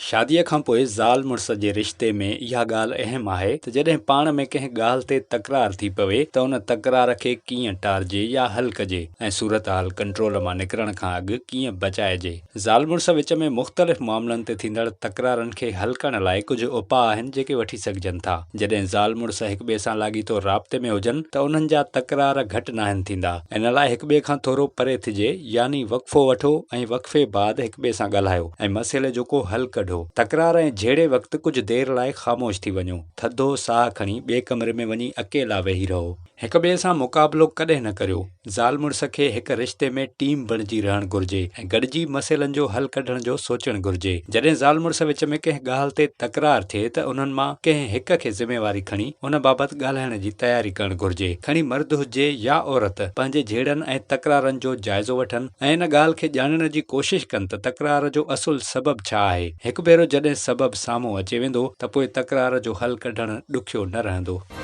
شاديء کان پوء زال مڙس جي رشتي ۾ اها ڳالهه اهم آهي ته جڏهن پاڻ ۾ ڪنهن ڳالهه تي تڪرار ٿي پوي ته ان تڪرار کي ڪيئن ٽارجي يا حل ڪجي ۽ صورتحال ڪنٽرول مان نڪرڻ کان اڳ ڪيئن بچائجي. زال مڙس وچ ۾ مختلف معاملن تي ٿيندڙ تڪرارن کي حل ڪرڻ لاء ڪجهه اپاء آهن جيڪي وٺي سگهجن ٿا. جڏهن زال مڙس هڪٻئي سان لاڳيتو رابطي ۾ هجن ته انهن جا تڪرار گهٽ ناهن ٿيندا. ان لاء هڪٻئي کان ٿورو پري ٿجي يعني وقفو وٺو ۽ وقفي بعد هڪٻئي سان ڳالهايو ۽ مسئلي جو ڪو حل ڪڍو. تڪرار ۽ جهيڙي وقت ڪجهه دير لاء خاموش ٿي وڃو. ٿڌو ساهه کڻي ٻئي ڪمري ۾ وڃي اڪيلا ويهي رهو. هڪٻئي سان مقابلو ڪڏهن نه ڪريو. زال مڙس کي هڪ رشتي ۾ ٽيم بڻجي رهڻ گهرجي ۽ گڏجي مسئلن جو حل ڪڍڻ جو سوچڻ گهرجي. جڏهن زال مڙس وچ ۾ ڪنهن ڳالهه تي تڪرار ٿئي ته انهن مان ڪنهن هڪ کي ذميواري کڻي ان بابت ڳالهائڻ جي تياري ڪرڻ گهرجي. کڻي مرد هجي يا عورت پنهنجي جهيڙن ۽ تڪرارن جو جائزو وٺن ۽ ان ڳالهه کي ڄاڻڻ جي ڪوشش ڪن ته تڪرار جو اصل سبب ڇا آهي. هڪ ڀيرو جڏهن سبب سامهون اچي ويندو ته پوء تڪرار جو حل ڪڍڻ ڏکيو نه رهندو.